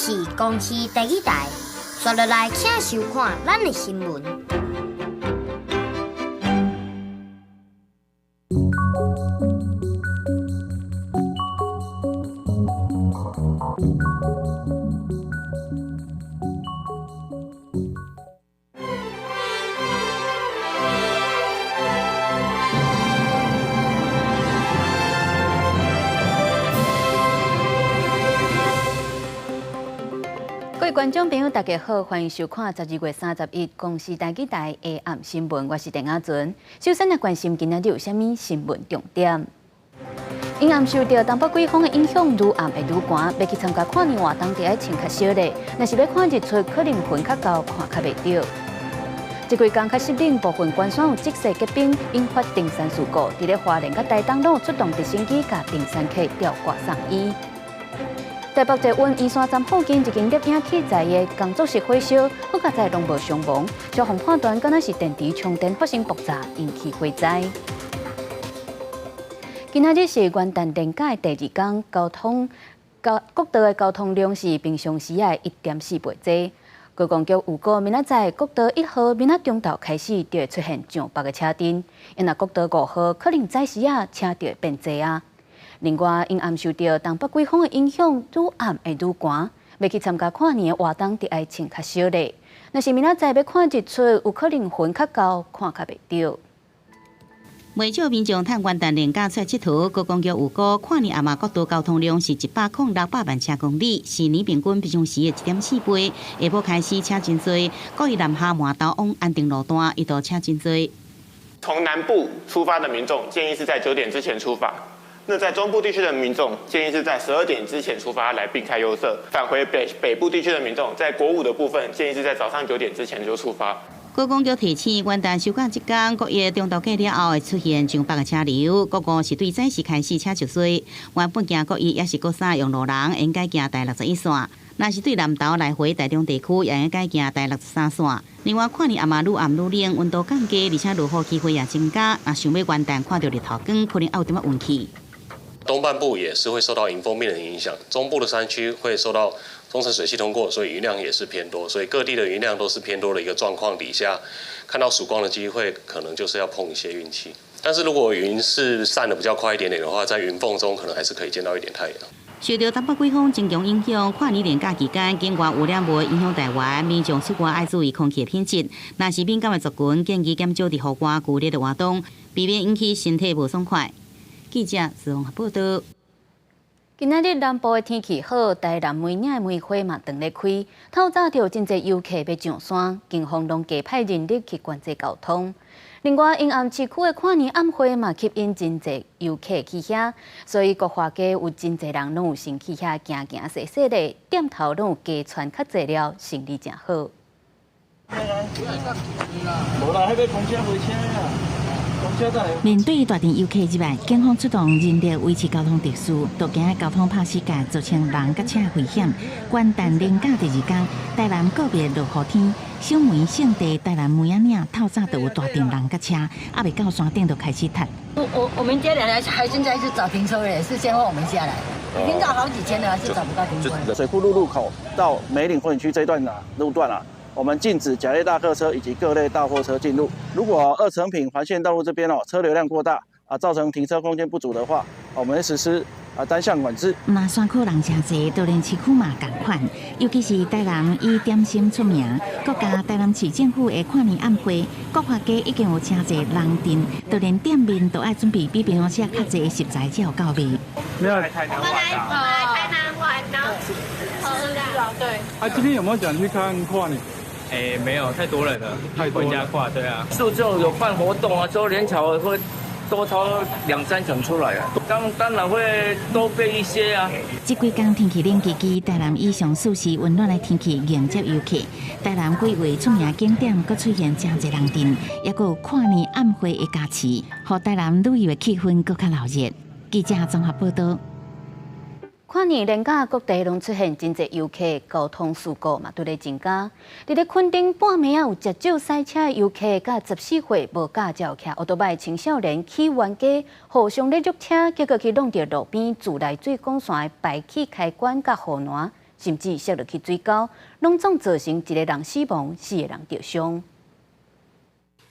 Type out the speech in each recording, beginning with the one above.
是公視第一台，紲落來請收看咱的新聞。各位觀眾朋友，大家好，歡迎收看12月31公視台語台下暗新聞，我是鄧亞純。首先來關心今仔日有啥物新聞重點。陰暗受著東北季風的影響，愈暗會愈寒，欲去參加跨年活動，著愛穿較少咧。若是欲看日出，可能雲較厚，看較袂著。這幾工較濕冷，部分關山有積雪結冰，引發登山事故。佇咧花蓮佮台東攏有出動直升機，共登山客吊掛送醫。台北捷運圓山站附近一間攝影器材的工作室火燒，好佳哉攏無傷亡。消防判斷，敢若是電池充電發生爆炸，引起火災。今仔日是元旦連假的第二天，交通交國道的交通量是平常時的1.4倍濟。觀光局預估，明仔載國道1號明仔中晝開始就會出現上百个車陣，若國道5號可能早時仔車就會變濟啊。另外，陰暗受著東北季風的影響，愈暗會愈寒，欲去參加跨年的活動，著愛穿較少咧。若是明仔載欲看日出，有可能雲較厚，看較袂著。袂少民眾趁元旦連假出來𨑨迌，觀光局預估跨年暗暝國道交通量是106萬車公里，是年平均平常時的1.4倍。下晡開始車真濟，國一南下滿頭往安定路段一度車真濟。從南部出發的民眾建議是在9點之前出發。那在中部地區的民眾建議是在12點之前出發來避開擁塞，返回北部地區的民眾在國五的部分建議是在早上9點之前就出發。觀光局提醒，元旦休假這工，國一中晝過了後會出現上百个車流，國五是對早時開始車就濟。原本行國一抑是國三用路人應該行台61線，若是對南投來回台中地區，也應該行台63線。另外，跨年暗暝愈暗愈冷，溫度降低，而且落雨機會也增加。若想欲元旦看著日頭光，可能猶有點仔運氣。東半部也是會受到迎風面的影響，中部的山區會受到中層水汽通過，所以雲量也是偏多，所以各地的雲量都是偏多的一個狀況底下，看到曙光的機會可能就是要碰一些運氣。但是如果雲是散得比較快一點點的話，在雲縫中可能還是可以見到一點太陽。受著東北季風增強影響，跨年連假期間，境外污染物影響台灣，民眾出外愛注意空氣品質。若是敏感的族群，建議減少佇戶外劇烈的活動，避免引起身體無爽快。記者子鴻報道。今仔日南部的天氣好，台南梅嶺的梅花嘛當咧開。透早就有真濟遊客欲上山，警方攏加派人力去管制交通。另外，陰暗市區的跨年晚會嘛吸引真濟遊客去遐，所以國華街有真濟人攏有先去遐行行踅踅咧，店頭攏有加穿較濟了，生意誠好。無啦，彼個公車袂車啊。面對大陣遊客入來，警方出動人力維持交通秩序，都驚交通拍死架，造成人佮車危險。元旦連假第二工，台南告別落雨天，賞梅勝地台南梅仔嶺透早就有大陣人佮車，猶未到山頂就開始塞。我們家兩還現在是找停車位，是先後我們下來，已經找好幾天了，還是找不到停車位。水庫路路口到梅嶺風景區這段啊路段啊。我們禁止甲類大客車以及各類大貨車進入。如果二成品環線道路這邊哦，車流量過大啊，造成停車空間不足的話，我們會實施啊單向管制。若山區人誠濟，就連市區嘛仝款。尤其是台南以點心出名，國家台南市政府的跨年晚會，國華街已經有誠濟人陣，就連店面都愛準備比平常時較濟食材才有夠賣。我來台南玩，然後對。啊，今天有沒有想去看跨年？欸，沒有，太多人了，太多家跨，對啊。就有辦活動啊，之後連橋會多掏兩三層出來啊，當然會多備一些啊。這幾工天氣冷吱吱，台南以上舒適溫暖的天氣迎接遊客。台南幾位出名景點閣出現誠濟人陣，抑閣有跨年晚會的加持，予台南旅遊的氣氛閣較鬧熱。記者綜合報道。跨年連假各地攏出現真濟遊客，交通事故嘛拄咧增加。佇咧墾丁半暝仔有食酒駛車的遊客，佮14歲無駕照騎歐多擺青少年去冤家，互相咧辱車，結果去挵著路邊自來水管線的排氣開關佮護欄，甚至摔落去水溝，攏總造成一个人死亡，四个人著傷。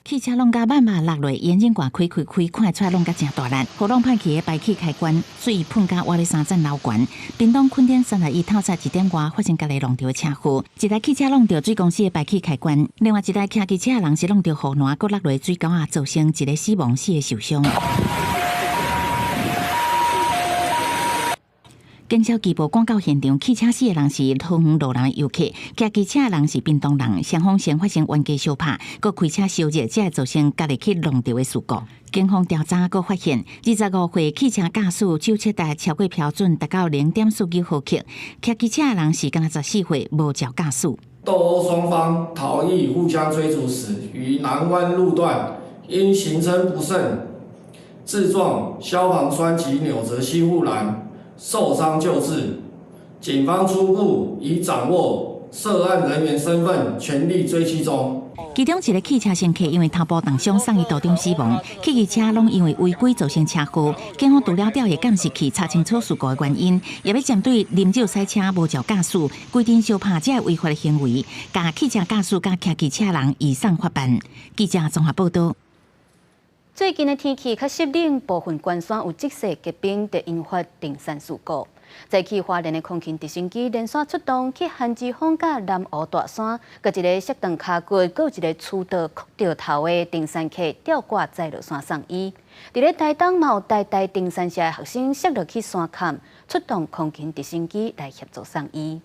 汽車弄甲慢慢落落，引擎蓋開開開，看出來弄甲誠大力。雨弄歹去的排氣開關，水噴甲活咧三層樓懸。屏東墾丁31透早1點外發生家己弄著的車禍，一台汽車弄著水公司的排氣開關，另外一台騎機車的人是弄著護欄，閣落落水溝仔，造成一个死亡，四个受傷。警消機報趕到現場，汽車死的人是桃園路南的遊客，騎機車的人是屏東人，雙方先發生冤家相拍，閣開車燒熱，才會造成家己去弄著的事故。警方調查閣發現，25歲汽車駕駛酒測值超過標準，達到0.49毫克，騎機車的人是敢若14歲，無照駕駛。鬥毆雙方逃逸互相追逐時，於南灣路段因行車不慎，自撞消防栓及扭折吸護欄。受傷救治，警方初步已掌握涉案人員身份，全力追緝中。其中一个汽車乘客因為頭部重傷送醫途中死亡，汽機車攏因為違規造成車禍。警方除了調查監視器查清楚事故的原因，也欲針對啉酒駛車、無照駕駛、規定相拍這違法的行為，共汽車駕駛佮騎機車人移送法辦。記者綜合報道。最近的天氣較濕冷，部分懸山有積雪結冰，就引發登山事故。早起花蓮的空勤直升機連續出動去寒之峰佮南湖大山，佮一个摔斷跤骨，閣有一个刺刀割著頭的登山客吊掛載落山送醫。佇咧台東嘛有台大登山社的學生摔落去山崁，出動空勤直升機來協助送醫。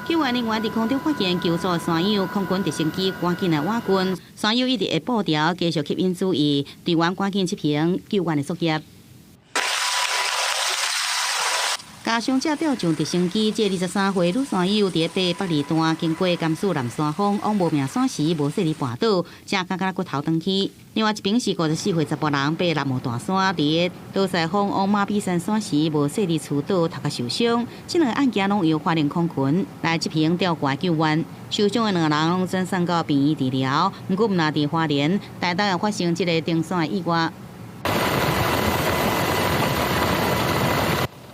救援人員佇空中發現求助山友，空軍直升機趕緊來挽救。山友一直會步調，繼續吸引注意，隊員趕緊執行救援的作業。加傷者吊上直升機，這23歲女山友佇爬北二段，經過甘肅南山峰往無名山時，無細膩跋倒，才剛剛骨頭斷去。另外一邊是54歲查埔人爬南無大山，佇個多西峰往馬比山山時，無細膩摔倒，頭殼受傷。這兩個案件攏由花蓮空軍來執行吊掛救援，受傷的兩个人攏轉送到病院治療。毋過，毋若佇花蓮、台東也發生這个登山的意外。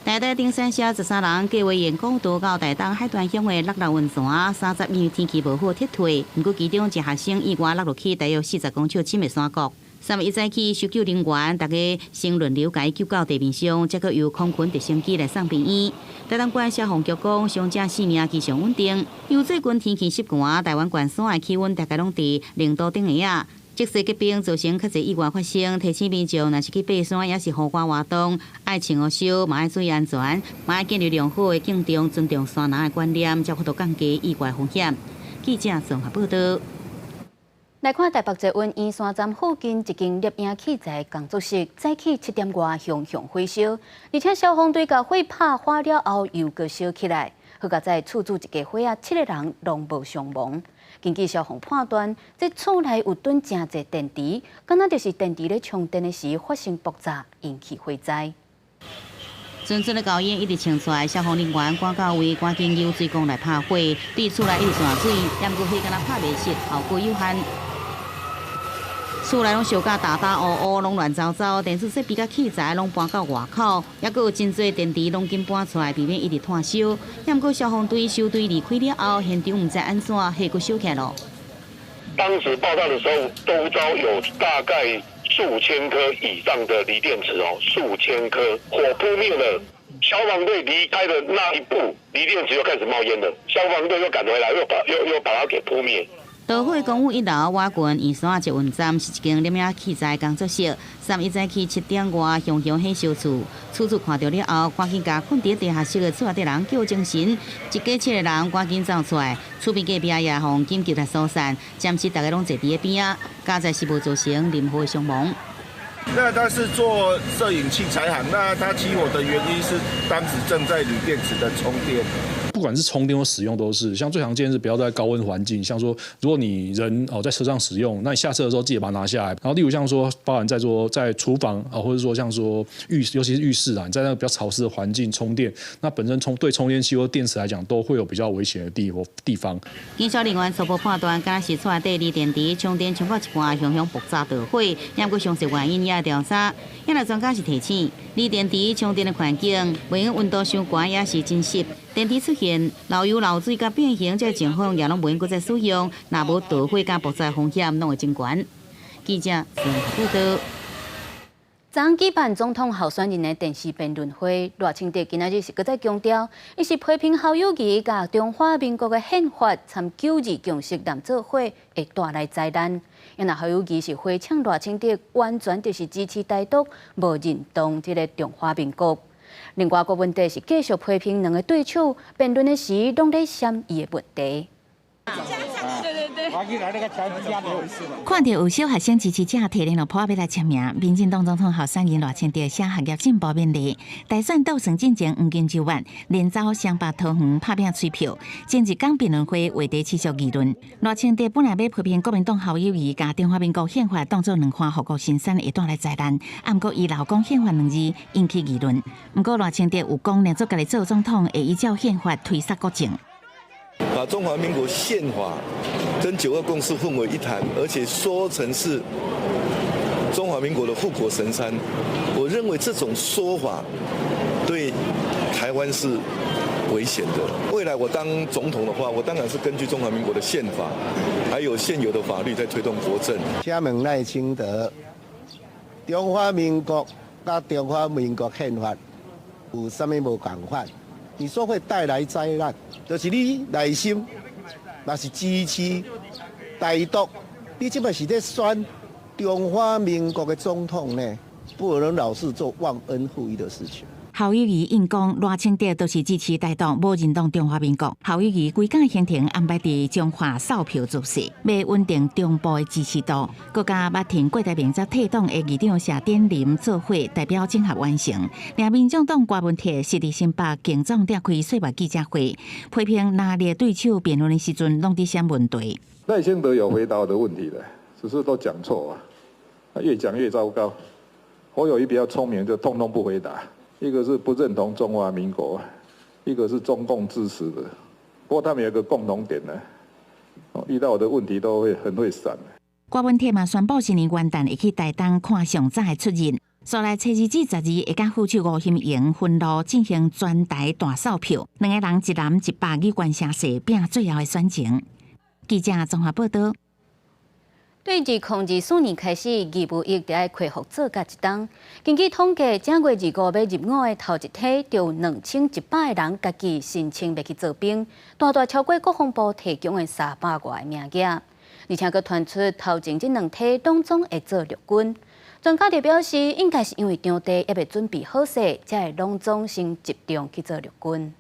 台大登山社13人計劃沿古道到台東海端鄉的六六溫泉，30日天氣無好撤退。毋過其中一學生意外落落去大約40公尺深的山谷。3日一早起，搜救人員逐家先輪流共伊救到地面上，才閣由空軍直升機來送病院。台東縣消防局講，傷者性命非常穩定。因為最近天氣濕寒，台灣懸山的氣溫大概攏佇0度頂下仔。積雪結冰造成較濟意外發生，提醒民眾若是去爬山，抑是戶外活動，愛穿雨靴，嘛愛注意安全，嘛愛建立良好的敬重、尊重山人的觀念，才有法度降低意外風險。記者綜合報道。來看台北捷運圓山站附近一間攝影器材工作室，早起7點外熊熊火燒，而且消防隊共火拍火了後又閣燒起來，好佳哉厝主一家伙仔7個人攏無傷亡。根據消防判斷，這厝內有囤誠濟電池，敢若就是電池咧充電的時發生爆炸，引起火災。陣陣的高煙一直衝出來，消防人員趕到位，趕緊用水管來拍火，對厝內一直灑水，毋過火敢若拍袂熄，效果有限。厝內攏燒甲焦焦烏烏，攏亂糟糟，電子設備佮器材攏搬到外口，抑閣有真濟電池攏緊搬出來，避免一直湠燒。毋過消防隊收隊離開了後，現場毋知按怎火閣燒起來囉。當時報道的時候，周遭有大概數千顆以上的鋰電池哦，數千顆，火撲滅了，消防隊離開的那一步，鋰電池又開始冒煙了，消防隊又趕回來，又把它給撲滅。桃花公園一樓瓦郡圓山捷運站是一間攝影器材工作室。3日早起7點外，熊熊火燒厝，厝主看著了後，趕緊共睏佇地下室的厝內底人叫精神，一家7個人趕緊走出來，厝邊隔壁也予緊急來疏散，暫時逐家攏坐佇咧邊仔，佳哉是無造成任何傷亡。那他是做攝影器材行，那他起火的原因是當時正在鋰電池的充電。不管是充電或使用都是，像最常見是不要在高溫環境，像說如果你人哦在車上使用，那你下車的時候記得把它拿下來。然後例如像說，包含在說在廚房啊，或者說像說浴，尤其是浴室啊，你在那個比較潮濕的環境充電，那本身對充電器或電池來講，都會有比較危險的地方。警消人員初步判斷，敢若是厝內底鋰電池充電充到一半，雄雄爆炸著火，猶閣詳細原因也調查。業內專家是提醒，鋰電池充電的環境，袂用溫度傷懸，抑是真濕，電池出現漏油、漏水佮變形，這個情況也攏袂用閣再使用，若無著火佮爆炸風險，攏會真懸。記者綜合報導。昨昏舉辦總統候選人的電視辯論會，賴清德今仔日是閣再強調，伊是批評侯友宜共中華民國的憲法參九二共識連做伙，會帶來災難。因為侯友宜是回嗆賴清德，完全就是支持台獨，無認同這个中華民國。另外，郭文帝是繼續批評兩个對手辯論的時，攏咧閃伊的問題。看著有小學生支持者提聯絡簿仔欲來簽名，民進黨總統候選人賴清德寫學業進步勉勵。大選倒算進前黃金週末，連走雙北桃園拍拚催票。前一工辯論會話題持續議論。賴清德本來欲批評國民黨侯友宜共中華民國憲法當做兩岸護國神山會帶來災難，啊，毋過伊漏講憲法兩字引起議論。毋過賴清德有講，若做家己做總統，會依照憲法推捒國政。把中華民國憲法跟九二共識混為一談，而且說成是中華民國的護國神山，我認為這種說法對台灣是危險的。未來我當總統的話，我當然是根據中華民國的憲法，還有現有的法律在推動國政。請問賴清德，中華民國佮中華民國憲法有啥物無仝款？你說會帶來災難，就是你內心若是支持台獨，你這擺是咧選中華民國的總統呢？不能老是做忘恩負義的事情。侯友宜應講賴清德都是支持台獨，無認同中華民國。侯友宜規工行程安排佇彰化掃票造勢，欲穩定中部的支持度。閣佮捌聽郭台銘才退黨的議長謝典林做伙代表整合完成。另民眾黨郭文鐵是佇新北競總召開說明記者會，批評藍綠對手辯論的時陣攏佇閃問題。賴清德有回答我的問題的，只是都講錯啊，越講越糟糕。侯友宜比較聰明，就通通不回答。一個是不認同中華民國，一個是中共支持的。不過他們有個共同點呢，遇到我的問題都會很會閃。郭文鐵嘛宣布新年元旦會去台東看上早的出日，紲來初二至十二會佮副手吳欣盈分路進行全台大掃票，兩個人一南一北去關聲勢，拼最後的選情。記者綜合報導。對2024年開始，義務役就愛恢復做甲一冬。根據統計，正月25欲入伍的頭一梯，就有2100個人家己申請欲去做兵，大大超過國防部提供的300外個名額。而且閣傳出頭前這兩梯攏總會做陸軍。專家就表示，應該是因為場地猶未準備好勢，才會攏總先集中去做陸軍。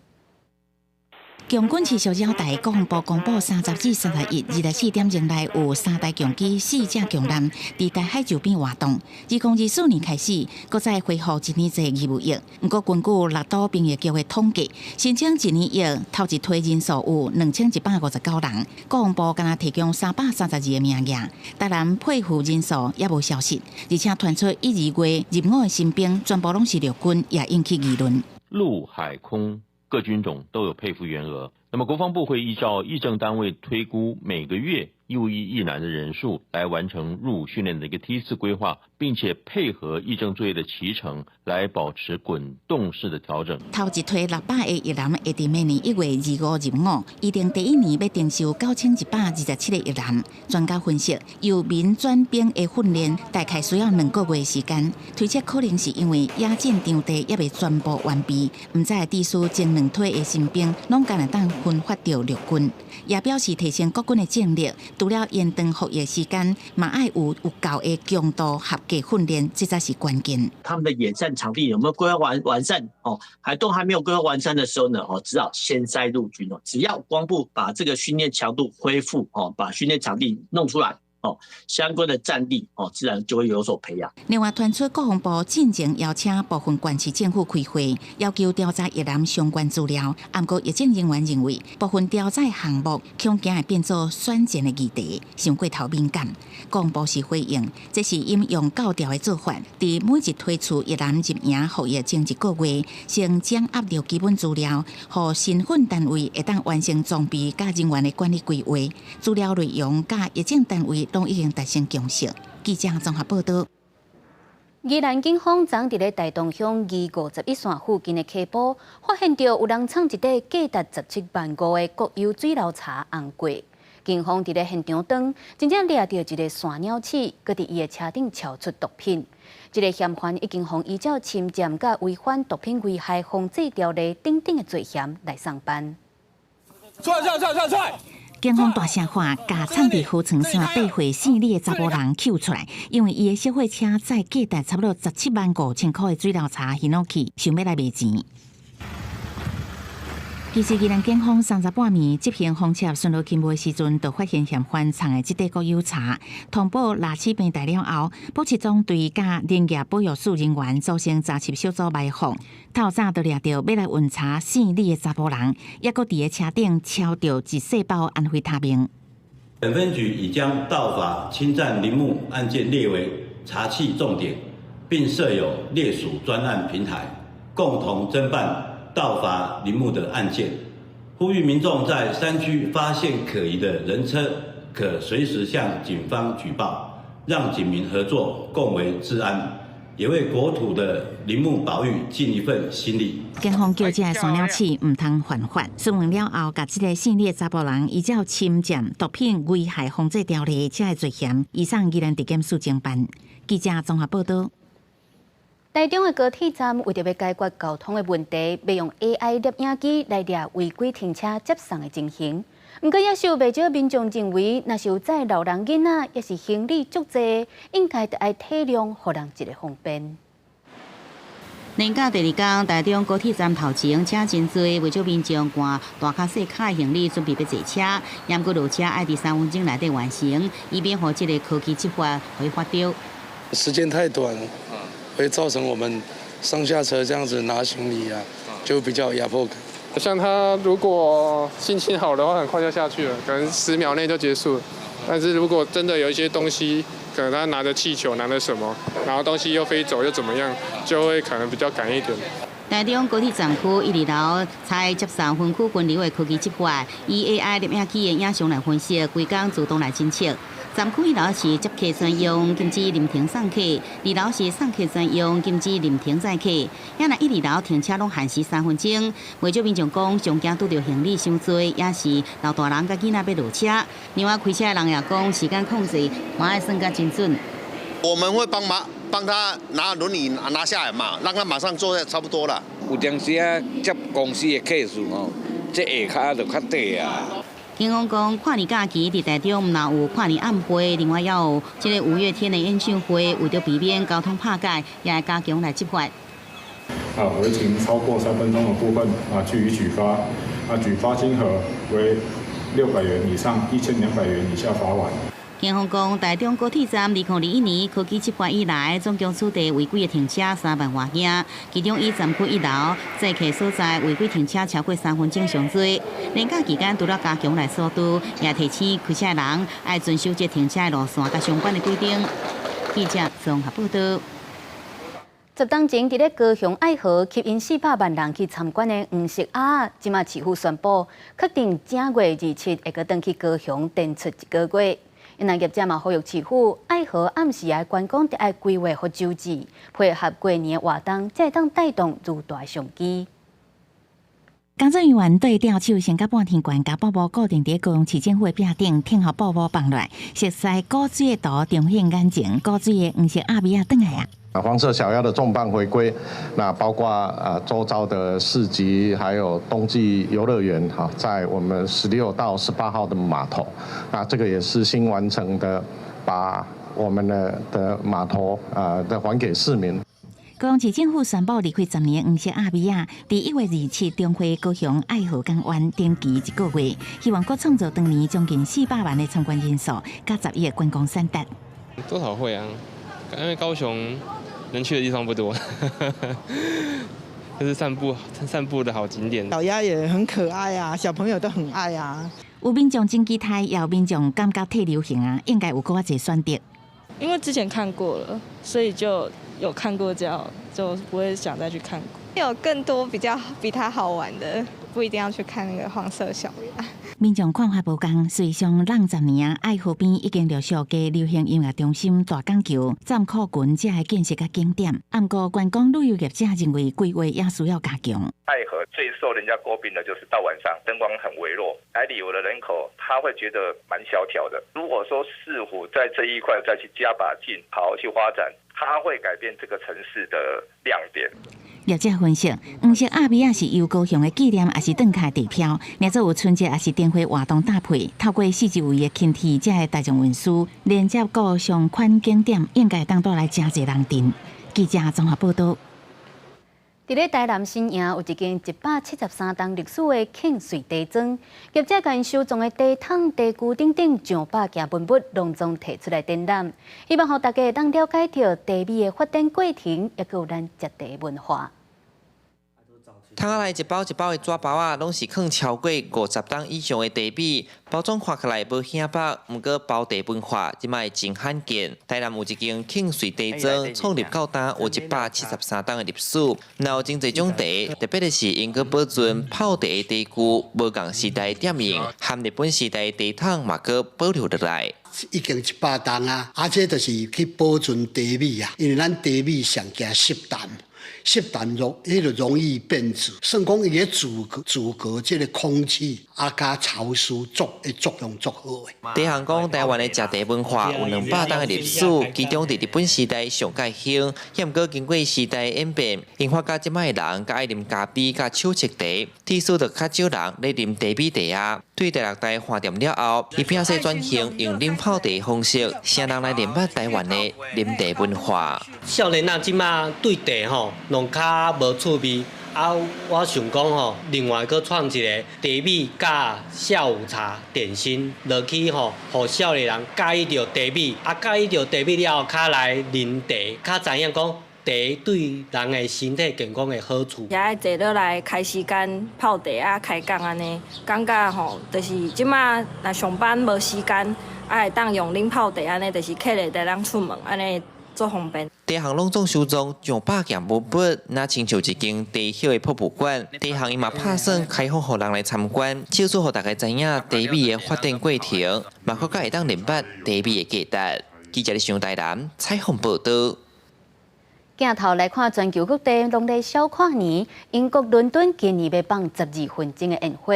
共軍持續擾台，國防部公布30至31，24點鐘內有三台共機、四隻共艦佇台海周邊活動。2024年開始，閣再恢復一年制義務役。毋過根據六都兵役局的統計，申請一年役頭一梯人數有2159人，國防部干焦提供332個名額，台南配賦人數猶無消息，而且傳出一、二月入伍的新兵全部攏是陸軍，也引起議論。陸海空各軍種都有配賦員額，那麼國防部會依照役政單位推估每個月義務役役男的人數，來完成入伍訓練的一個梯次規劃，並且配合役政作業的期程，來保持滾動式的調整。頭一梯600個役男會佇明年1月25入伍，預定第一年欲徵收9127個役男。專家分析，由民轉兵的訓練大概需要2個月時間，推測可能是因為野戰場地猶未全部完備，毋知致使前兩梯的新兵攏干焦會當分發著陸軍，也表示提升國軍的戰力，除了延長服役時間，嘛愛有夠的強度合格訓練，這才是關鍵。他們的野戰場地有沒有規劃完善？哦，還都還沒有規劃完善的時候呢？哦，只好先塞陸軍哦。只要國防部把這個訓練強度恢復哦，把訓練場地弄出來。哦，相關的戰力哦，自然就會有所培養。另外，傳出國防部進前邀請部分縣市政府開會，要求調查役男相關資料。毋過，役政人員認為，部分調查項目恐驚會變做選戰的議題，傷過頭敏感。國防部是回應，這是引用教條的做法，佇每一梯次役男入營服役前一個月，先掌握著基本資料，予新訓單位會當完成裝備佮人員的管理規劃，資料內容佮役政單位攏已經達成共識。記者綜合報道。宜蘭警方昨佇咧台東鄉251線附近的溪埔，發現著有人藏一塊價值17萬5的國有水流柴紅過。警方佇咧現場當，真正掠著一个山鳥鼠，閣佇伊的車頂撨出毒品。這个嫌犯已經予依照侵佔佮違反毒品危害防制條例等等的罪嫌來送辦。出來出來出來出來！警方大聲喊，共藏佇河床線8歲姓李的查埔人抾出來，因為伊的小貨車載價值差不多17萬5千箍的水流柴巡邏去，想欲來賣錢。其實，宜蘭警方30半暝執行封緝巡邏勤務的時陣，就發現嫌犯藏的這塊國有柴，通報拉起病台了後，保持中隊佮林業保育署人員組成查緝小組埋伏，透早就掠著欲來運柴姓李的查埔人，抑閣佇个車頂撨著一細包安非他命。本分局已將盜伐侵佔林木案件列為查緝重點，並設有列署專案平台，共同偵辦盜伐林木的案件，呼籲民眾在山區發現可疑的人車，可隨時向警方舉報，讓警民合作，共維治安，也為國土的林木保育盡一份心力。警方叫這个山鳥鼠毋通犯法，詢問了後，共這个姓李的查埔人依照侵佔毒品危害防制條例這个罪嫌，移送宜蘭地檢署偵辦。記者綜合報道。台中的高鐵站為著欲解決交通的問題，欲用 AI 攝影機來掠違規停車接送的情形。毋過，也是有袂少民眾認為，若是有載老人囡仔，抑是行李足濟，應該著愛體諒，予人一个方便。連假第二工，台中高鐵站頭前車真濟，袂少民眾攜大跤細跤的行李準備欲坐車，毋過落車愛佇3分鐘內底完成，以免予這个科技執法予發著。時間太短，會造成我們上下車這樣子拿行李啊，就比較壓迫感。像他如果心情好的話，很快就下去了，可能10秒內就結束了。但是如果真的有一些東西，可能他拿着氣球，拿着什麼，然後東西又飛走又怎麼樣，就會可能比較趕一點。台中高鐵站區一二樓採接送分區分流的科技執法，以 AI 攝影機的影像來分析，規工自動來偵測。站區一樓是接客專用，禁止臨停送客；二樓是送客專用，禁止臨停載客。也若一二樓停車攏限時3分鐘。袂少民眾講，上驚拄著行李傷濟，抑是老大人佮囡仔欲落車。另外開車的人也講，時間控制嘛愛算甲真準。我們會幫忙幫他拿輪椅拿下來嘛，讓他馬上坐在差不多了。有當時啊，接公司的客數吼，這下跤就較短啊。警方講，跨年假期佇台中毋但有跨年晚會，另外也有這个五月天的演唱會，為著避免交通拍蓋，也會加強來執法。啊，違停超過3分鐘的部分啊，予以舉發，啊，舉發金額為600元以上1200元以下罰款。警方講，台中高鐵站2021年科技執法以來，總共取締違規的停車3萬外件，其中以站區一樓載客所在違規停車超過3分鐘上濟。連假期間除了加強來疏導，也提醒開車人愛遵守這停車的路線佮相關的規定。記者綜合報道。10冬前，佇咧高雄愛河吸引400萬人去參觀的黃色鴨，這馬市府宣布，確定正月27會閣轉去高雄展出一個月。因為業者嘛呼籲市府愛河暗時的觀光，著愛規劃予周至，配合過年的活動，才會當帶動愈大商機。工作人員對吊手先共半天懸，共布幕固定佇高雄市政府的壁頂，聽候布幕放落來，熟似古水的圖重現眼前，古水的黃色鴨米仔轉來啊！啊，黃色小鴨的重磅回歸，那包括啊周遭的市集，還有冬季遊樂園，哈，在我們16到18號的碼頭，那這個也是新完成的，把我們的碼頭啊，再還給市民。高雄市政府宣布，離開10年黃色鴨米仔，佇1月27重回高雄愛河港灣展期一個月，希望閣創造當年將近400萬的參觀人數，佮10億的觀光產值。多少會啊，因為高雄能去的地方不多，就是散步散步的好景點。小鴨也很可愛啊，小朋友都很愛啊。有民眾真期待，也有民眾感覺退流行啊，應該有閣較濟選擇。因為之前看過了，所以就有看過就不會想再去看。有更多比較比它好玩的，不一定要去看那個黃色小鴨。民眾看法無仝，隨上浪10年啊，愛河邊已經陸續加流行音樂中心、大港橋、站庫群這个建設佮景點。毋過觀光旅遊業者認為規劃也需要加強。愛河最受人家詬病的就是到晚上燈光很微弱，來旅遊的人口他會覺得蠻蕭條的。如果說市府在這一塊再去加把勁，好好去發展，它會改變這個城市的亮點。業者分析，黃色鴨米仔是由高雄的紀念，抑是轉開地標。若做有春節，抑是燈會活動搭配，透過四周圍的輕鐵這个大眾運輸，連接各相關景點，應該當帶來誠濟人陣。記者綜合報道。佇咧台南新營有一間173冬歷史的慶穗茶莊，業者共𪜶收藏的茶桶、茶具等等上百件文物，攏總提出來展覽，希望予大家會當了解著茶米的發展過程，抑閣有咱食茶文化。桶仔內一包一包的紙包仔，攏是囥超過50冬以上的茶米，包裝看起來無顯白，毋過包茶文化這擺真罕見。台南有一間慶穗茶莊，創立到今有173冬的歷史，若有真濟種茶，特別的是𪜶閣保存泡茶的茶具，無仝時代店用，含日本時代的茶桶嘛，閣保留落來。已經100冬啊，啊，這就是去保存茶米啊，因為咱茶米上驚濕澹。濕澹容，彼個容易變質。算講伊咧阻隔阻隔這个空氣，啊，佮潮濕作的作用足好的。茶行講，台灣的食茶文化有200冬的歷史，其中佇日本時代上蓋興，抑毋過經過時代演變，𪜶發覺這擺的人較愛啉咖啡佮手沖茶，致使就較少人咧啉茶米茶啊。對第六代換店了後，伊拼勢轉型，用啉泡茶的方式，請人來認捌台灣的啉茶文化。少年人這擺對茶吼，攏較無趣味。啊，我想講吼，另外閣創一个茶米佮下午茶點心落去吼，予少年人佮意著茶米，啊，佮意著茶米了後，較來啉茶，較知影講茶對人的身體健康的好處。也愛坐落來開時間泡茶啊，開講按呢，感覺吼，就是這擺若上班無時間，啊會當用啉泡茶按呢，就是客人會當出門按呢。足方便。茶行攏總收藏上百件文物，若親像一間茶葉的博物館。茶行伊嘛拍算開放予人來參觀，至少予大家知影茶米的發展過程，嘛閣較會當認捌茶米的價值。記者佇台南採訪報導。鏡頭來看，全球各地攏咧小跨年。英國倫敦今年欲放12分鐘的煙火。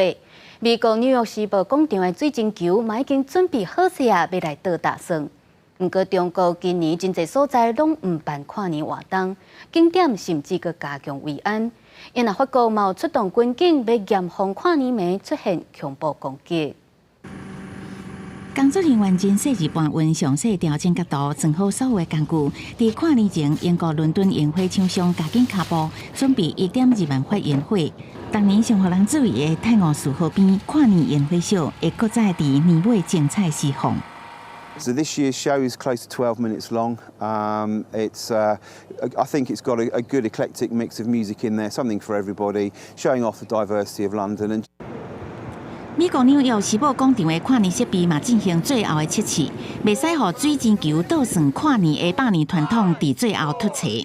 美國紐約時報廣場的水晶球嘛已經準備好勢啊，欲來倒打算。毋過中國今年真濟所在攏毋辦跨年活動，景點甚至閣加強維安。因若法國嘛有出動軍警，欲嚴防跨年暝出現恐怖攻擊。工作人員真細緻搬運詳細調整角度，裝好所有的工具。佇跨年前，英國倫敦煙火廠商加緊跤步，準備1.2萬發煙火。逐年上予人注意的泰晤士河邊跨年煙火秀，會閣再佇年尾精彩釋放。 So this year's show is close to 12 minutes long. I think it's got a good eclectic mix of music in there, something for everybody, showing off the diversity of London. And 美國紐約時報廣場的跨年設備嘛進行最後的測試，袂使予水晶球倒算跨年的百年傳統佇最後脫錯。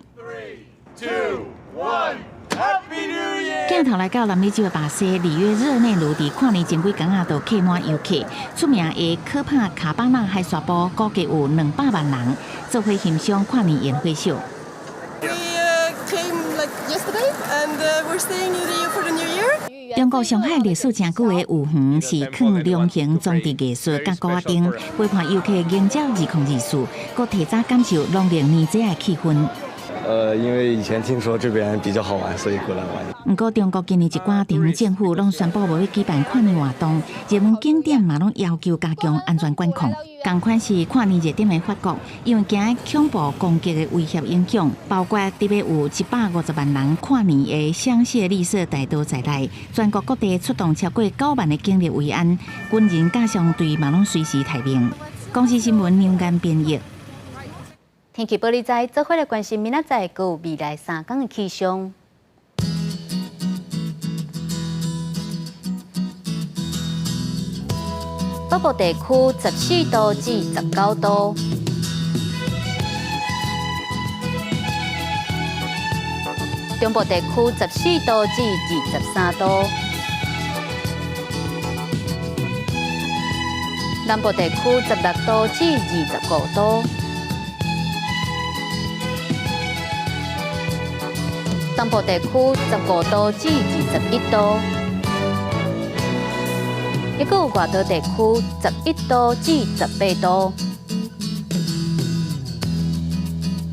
Two, one, Happy New Year！鏡頭來到南美洲的巴西，里約熱內盧佇跨年前幾工仔就客滿遊客，出名的科帕卡巴納海沙埔估計有200萬人做伙欣賞跨年煙火秀。 We came like yesterday and we're staying in Rio for the New Year. 中國上海歷史誠久的豫園是囥龍形裝置藝術佮鼓仔燈，陪伴遊客迎接2024，閣提早感受農曆年節的氣氛。因為以前聽說這邊比較好玩，所以過來玩。毋過中國今年一寡地方政府攏宣布無欲舉辦跨年活動，熱門景點嘛攏要求加強安全管控。仝款是跨年熱點的法國，因為驚恐怖攻擊的威脅影響，包括佇欲有150萬人跨年的香榭麗舍大道在內，全國各地出動超過9萬的警力維安，軍人佮消防隊嘛攏隨時待命。公視新聞梁間編譯。天氣報你知，做伙來關心明仔載閣有未來3工的氣象。北部地區14度至19度，中部地區14度至23度，南部地區16度至25度，東部地區15度至21度。抑閣有外島地區11度至18度。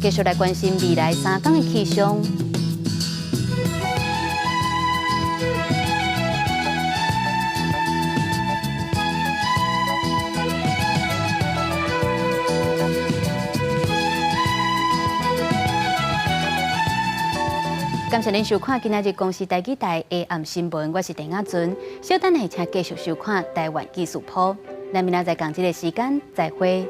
繼續來關心未來3工的氣象。感謝您收看今仔日公視台語台下暗新聞，我是鄭亞純。稍等下，請繼續收看台灣紀事譜。咱明仔載仝這个時間再會。